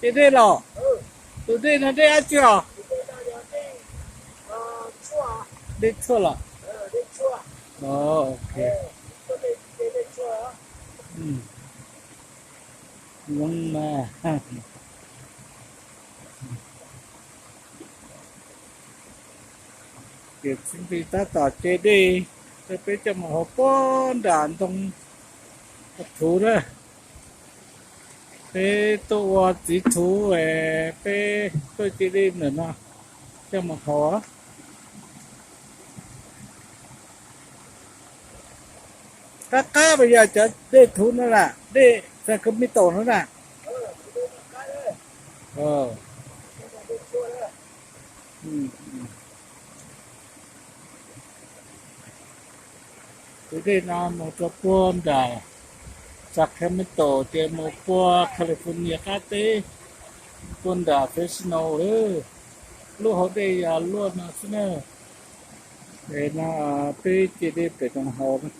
Ces dej los? Tus dej no dej dab tsi os? Dej tshuaj los? Ok. Zoo mas. Ces txiv nqi tab tom ce dej rau peb coj mus hau puag nram ntoo thuv na. Peb tuaj ua txiv thuv, peb tuaj ce dej ntawm no coj mus hau. Qab qab mas yog cov dej thuv no lawm, dej Sacramento no na. Tus dej no mus rau puag nram Sacramento ces mus puag California qab teb, puag nram Fresno lawm. Lub hauv dej yog luaj no xwb na. Es no peb ce dej pem no hau na.